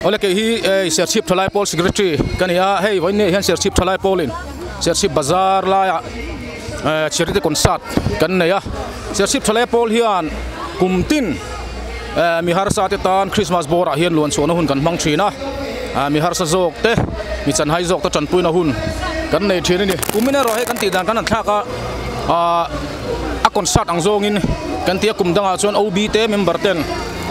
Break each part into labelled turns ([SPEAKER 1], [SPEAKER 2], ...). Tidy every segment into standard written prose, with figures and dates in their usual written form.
[SPEAKER 1] Awle kei hi ei Serchhip Thalai Pawl Secretary ka ni a, hei vawiin ni ah hian Serchhip Thalai Pawlin Serchhip Bazar laiah eh charity concert kan nei a, Serchhip Thalai Pawl hian kum tin eh mi harsa te tan Christmas bawrah hian luan chhuahna hun kan hmang thin a, ah mi harsa zawk te mi chanhai zawk te tanpuina hun kan nei thin a ni. Kumin erawh hei kan tih dan kan han thlak a ah a concert ang zawngin kan ti a, kum dangah chuan OB te member ten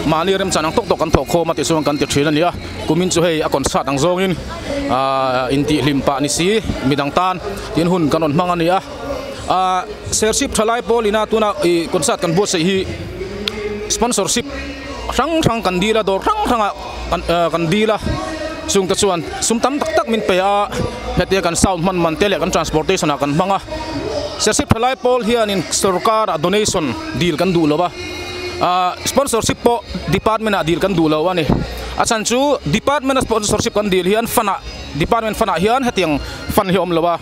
[SPEAKER 1] Mahni remchan ang tawk tawk kan thawh khawm a tih chuan kan ti thin a ni a, kumin chu hei a concert ang zawngin aah intihhlim pah ni si midang tan tin hun kan rawn hmang a ni a, aah Serchhip thalai pawl ina tuna ih concert kan buatsaih hi sponsorship hrang hrang kan dil a dawr hrang hrangah kan aah kan dil a chungte chuan sum tam tak tak min pe a hetia kan sound hman man te leh kan transportation ah kan hmang a, Serchhip thalai pawl hianin sorkar ah donation dil kan duh lo a. Ahh sponsorship pawh department ah dil kan duh lo a ni. A chhan chu department a sponsorship kan dil hian fund ah department fund ah hian hetiang fund hi a awm lo a.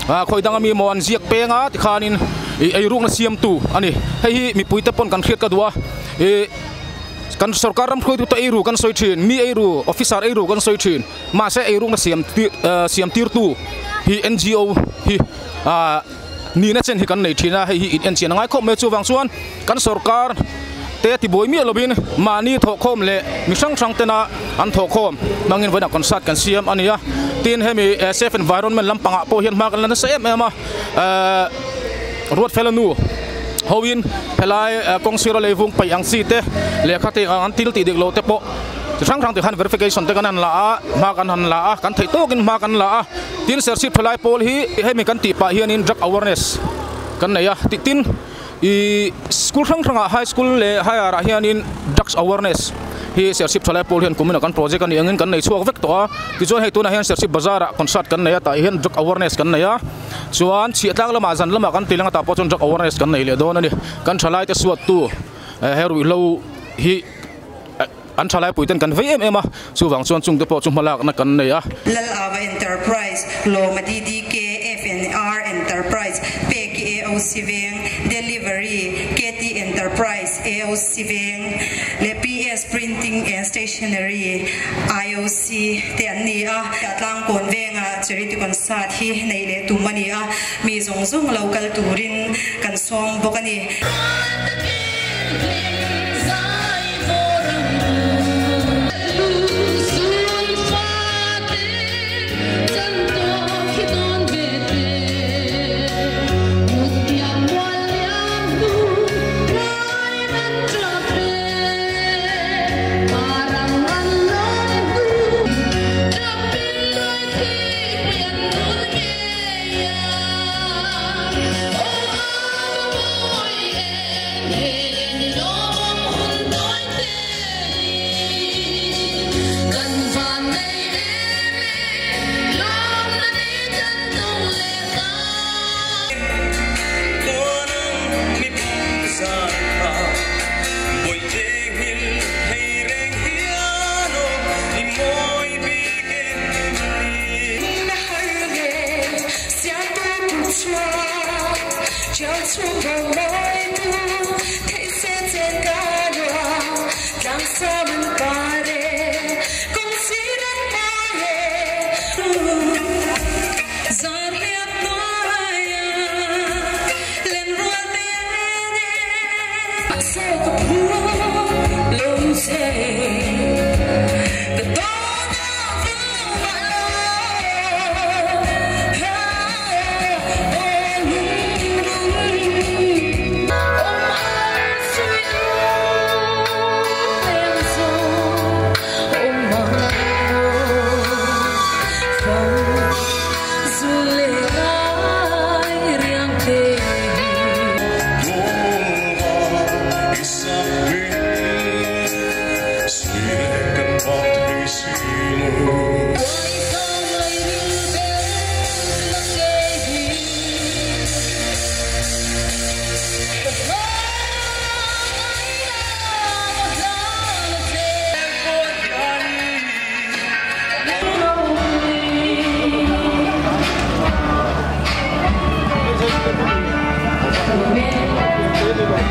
[SPEAKER 1] Ahh khawi danga mi maw an ziak peng a tikhanin ih eirukna siamtu a ni. Hei hi mipui te pawn kan hriat ka duh a, ih kan sorkar ram hruaitu te eiru kan sawi thin, mi eiru officer eiru kan sawi thin, mahse eirukna siam siam tirtu hi NGO hi ahh. Nihna chen hi kan nei thin a, hei hi in enchian a ngai khawp mai. Chuvang chuan kan sorkar te tibuai miah lovin mahni thawhkhawm leh mi hrang hrang tena an thawhkhawm hmangin vawiinah concert kan siam a ni a. Tin, hemi safe environment lampangah pawh hian hma kan la nasa em em a, Ruatfela nu hoin helai kawng sira leivung paih ang chi te lehkha te an thil tih dik loh te pawh chi hrang hrang te khan verification te kan han la a, hma kan han la a, kan theih tawkin hma kan la a. Tin, Serchhip thalai pawl hi hemi kan tih pah hianin drug awareness kan nei a, tih tin ih school hrang hrangah high school leh higher ah hianin drugs awareness hi Serchhip thalai pawl hian kumin ah kan project a nih angin kan nei chhuak vek tawh a, tichuan hei tunah hian Serchhip bazar ah concert kan nei a tah hian drug awareness kan nei a, chuan chhiahtlang lamah zan lamah kan tih lang a tah pawh chuan drug awareness kan nei leh dawn a ni, kan thalai te suattu he ruihhlo hi. An tha laipui ten kan vei em em a, chuvang chuan chungte pawh chu hmalakna kan nei a.
[SPEAKER 2] Lal Ava Enterprise, Lawma DDK, FNR Enterprise, Peki AOC Veng, Delivery, KT Enterprise, AOC Veng leh PS Printing and Stationery, IOC te an ni a. Tlangkawn Venga Charity Concert hi neih leh tum a ni a, mi zawng zawng lo kal turin kan sawm bawk a ni.